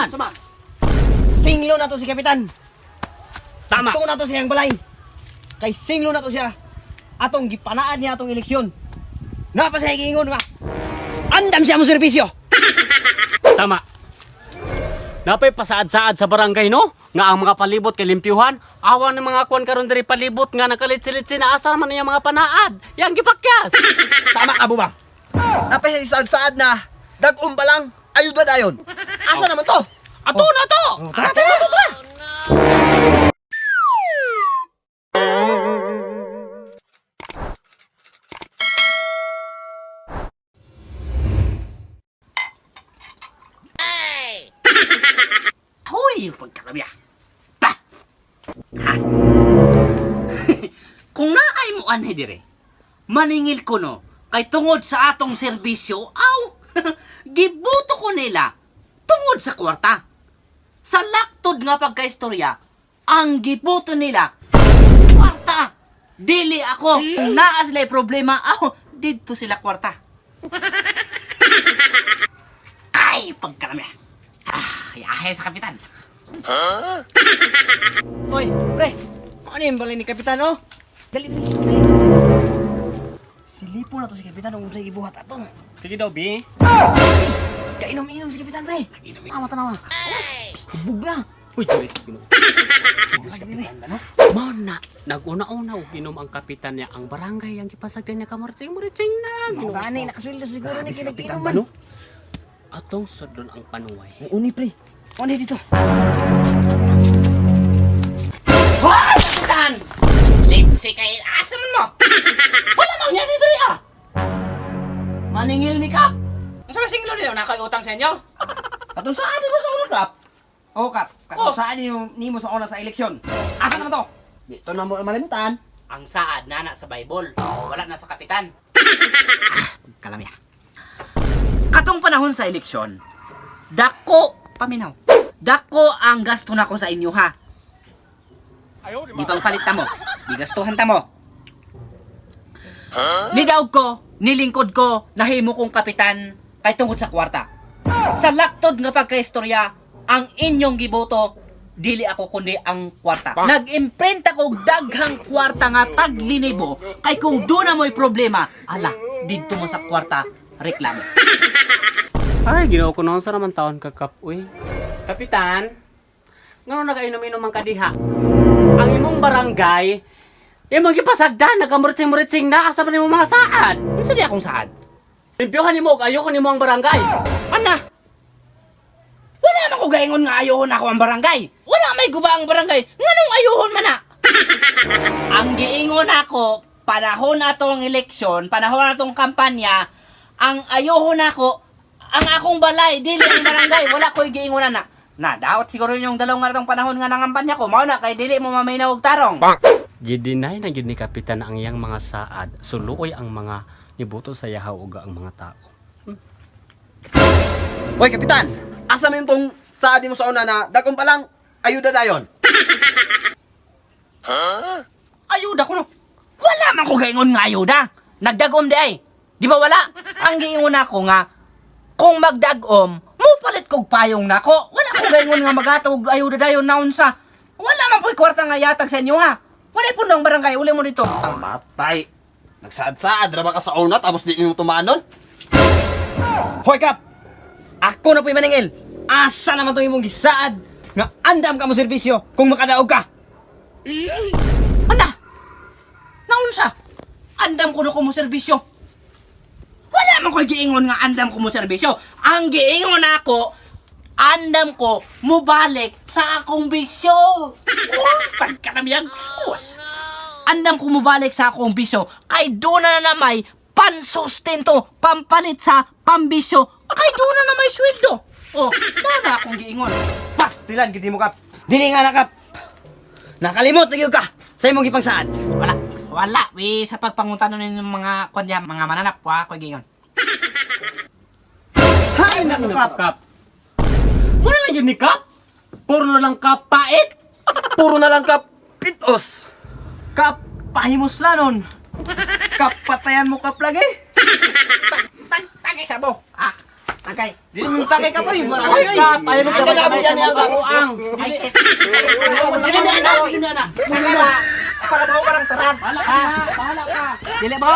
man? Sama. Singlo na to si Kapitan. Tama. Ito na to siyang balay. Kay singlo na to siya. Atong gipanaan niya atong eleksyon. Napa siya giingon nga. Andam siya mo serbisyo. Tama. Napay pasaad-saad sa barangay no? Nga ang mga palibot kay limpyuhan, awa ng mga kuan karon diri palibot nga nakalitsi-litsi na asa man niya mga panaad. Yang gipakyas. Tama ka, Bubang. Napay saad-saad na. Dag-um pa lang. Ayuda dayon. Asa naman to? Ato na to. Oh, tara, tara, tara, tara. Hoy, pagkarabya. Bah! Ha? Kung naay mo anhe dire, maningil ko no, kay tungod sa atong serbisyo, aw, gibuto ko nila tungod sa kwarta. Sa laktod nga pagkaistorya, ang gibuto nila, kwarta. Dili ako, kung naa sila'y problema, aw, didto sila kwarta. Ay, pagkarami. Ah, yahe sa kapitan. Hoy, pre. Ano yung balay ni Kapitan, oh? Dali, dali, dali. Silipo na to si Kapitan kung unsay gibuhat ato. Sige daw, bi. Kainom-inom si Kapitan, pre. Tama, tanawa. Hubog na. Uy, Diyos. Ginoo. Kapitan, Mao na naguna-una og inom ang kapitan niya ang barangay ang gipasagdan niya kamurtsing-muritsing na. Ginoo. Gani, nakasweldo siguro ni si kinag-inom Kapitan man. Ano? Atong sudlon ang panuway. Uni, pre. Uni dito. Hoy, kapitan! Lipsi kay asa man mo. Wala mang yan diri ah. Maningil ni Kap. Ang sa singlo nila na kayo utang sa inyo? Katong saan nimo sa una, Kap? Oh, Kap. Katong Oh. saan nimo nimo sa una sa eleksyon? Asa naman to? Dito na mo malimtan. Ang saad nana sa Bible, wala na sa kapitan. Kalamya. Katong panahon sa eleksyon, dako paminaw. Dako ang gasto nako sa inyo ha. Di pang palit ta mo, di gastuhan ta mo. Nidaog ko, nilingkod ko, nahimo kong kapitan kay tungod sa kwarta. Sa laktod nga pagkaistorya, ang inyong giboto, dili ako kundi ang kwarta. Nag-imprenta ko og daghang kwarta nga taglinibo kay kung doon na mo'y problema, ala, didto mo sa kwarta, reklamo. Ay, Ginoo ko noon sa naman taon ka kap uy. Kapitan, ngano nagainom-inom ang kadiha? Ang imong barangay, imong gipasagdan nagamuritsing-muritsing na asa man imong mga saad. Unsa di akong saad? Limpyohan nimo og ayoko nimo ang barangay. Ana! Wala man ko gaingon nga ayohon ako ang barangay. Wala may guba ang barangay. Nganong ayohon man na? Ang giingon ako, panahon atong eleksyon, panahon atong kampanya, ang ayohon ako, ang akong balay, dili ang barangay, wala ko'y giingon na. Na, daot siguro yung dalawang nga atong panahon nga nangampanya ko, mao na kay dili mo maminaw og tarong. Gidinay na gyud ni kapitan ang iyang mga saad, suluoy ang mga nibuto sa yahaw ug ang mga tao. Hoy, Kapitan. Asa man tong saad nimo sa una na dag-um pa lang. Ayuda dayon. Ayuda ko no. Wala man ko gaingon nga ayuda. Nagdagom di ay. Di ba wala? Ang giingon ako nga, kung magdagom, mupalit kog payong nako. Wala ko gaingon nga magatag og ayuda dayon naunsa. Wala man po'y kwarta nga yatag sa inyo ha. Wala po ng barangay, uli mo dito. Matay. Nagsaad-saad ra ba ka sa una tapos di nimo tumanon? Hoy, Kap! Ako na po'y maningil. Asa naman itong imong gisaad nga andam ka mo serbisyo kung makadaog ka. Ana! Naunsa? Andam ko na ko mo serbisyo. Wala man ko'y giingon nga andam ko mo serbisyo. Ang giingon ako, andam ko mubalik sa akong bisyo. Oh, pagkalamiyang sus. Andam ko mubalik sa akong bisyo kay doon na na may pansustento, pampalit sa pambisyo, kay doon na na may sweldo. Oh, mao na akong giingon. Pastilan gid mo, Kap. Dili nga na, Kap. Nakalimot na gyud ka sa imong gipangsaad. Wala. Wala. We, sa pagpangutanon ninyo ng mga kanya, mga mananap, wa ko giingon. Hay nako, Kap. Kap. Muna lang yun ni Kap. Puro na lang kapait. Puro na lang kap. Pitos. Kap, pahimuslanon. Kap, patayan mo, Kap, lagi. Tag, tagay sa mo. Ah. Tangkay. Dili mo tangkay ka boy. Uy, Kap, ayaw mo Ikaw na kamay yan, sa mga yan, Kap. buang. Dili. Dili mi ana, dili mi ana. Para ba parang tarad. Bahala ka na, bahala ka. Dili ba?